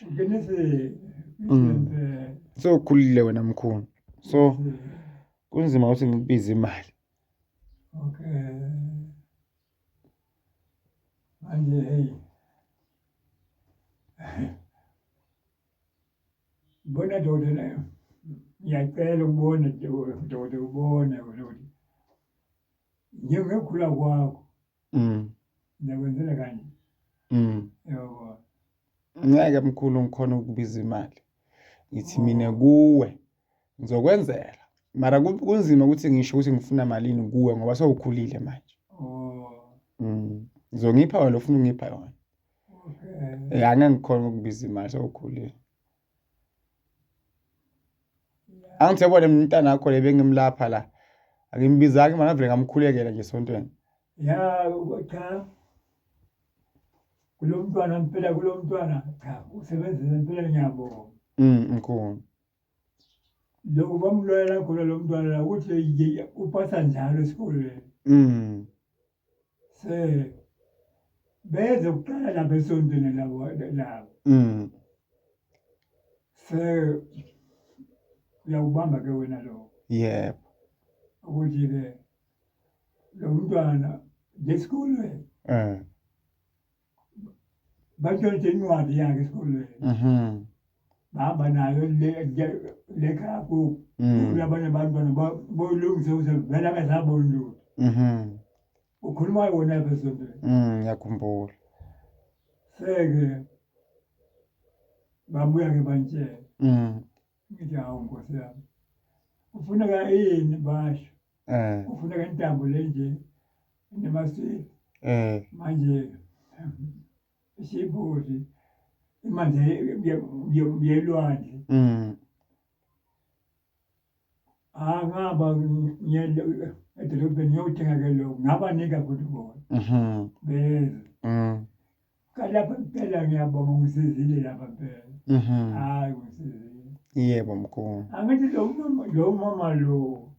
manje. Uqinisile. Impela. Sewukhulile wena mkhulu. So kunzima ukuthi ngikubize imali. Okay. Manje hey. Bona dokotela ngiyacela ukubona dokotela ubone wena ukuthi njengokukhula kwakho ngiyakwenzela kanje. Yabo. Ngeke mkhulu ngikhona ukubiza imali. Ngithi mina kuwe ngizokwenzela. Mara kunzima ukuthi ngisho ukuthi ngifuna malini kuwe ngoba sewukhulile manje. Oh. Ngizongipha wena ufuna ungipha yona. Okay. Eh angeke ngikhona ukubiza imali sewukhulile. Angithi yabona mina umntana wakho le bengimlapha la. Angimbizanga imali ngavele ngamkhulekela nje esontweni. Ya cha. Kulo mntwana impela kulo mntwana cha usebenzile impela ngiyabonga. Mkhulu. Lokhu bamlwela khona lo mntwana la ukuthi upasa njalo esikolweni. Se beze kuqala lapha esontweni labo labo. Se uyawubamba ke wena lokho. Yebo. Ukuthi ke lo mntwana ngesikolweni. Bantshontshe incwadi yakhe esikolweni. Bahamba nayo le khaya kubo. Kulabanye abantwana boyilungise ukuze vele angasaboni lutho. Ukhuluma wona lapha esontweni. Ngiyakhumbula. Seke babuya ke bantshela. Ngithi hawu Nkosi yami. Kufuneka ini basho. Kufuneka intambo le nje nemaswidi. Manje isibhuti manje yelwandle. Ah ngaba ngiye edolobheni ngiyothenga ke lokho ngabanika futhi bona. Beze. Kalapha impela ngiyabonga ungisizile lapha impela. Hayi ungisizile. Yebo mkhulu. Angithi lo mama lo mama lo.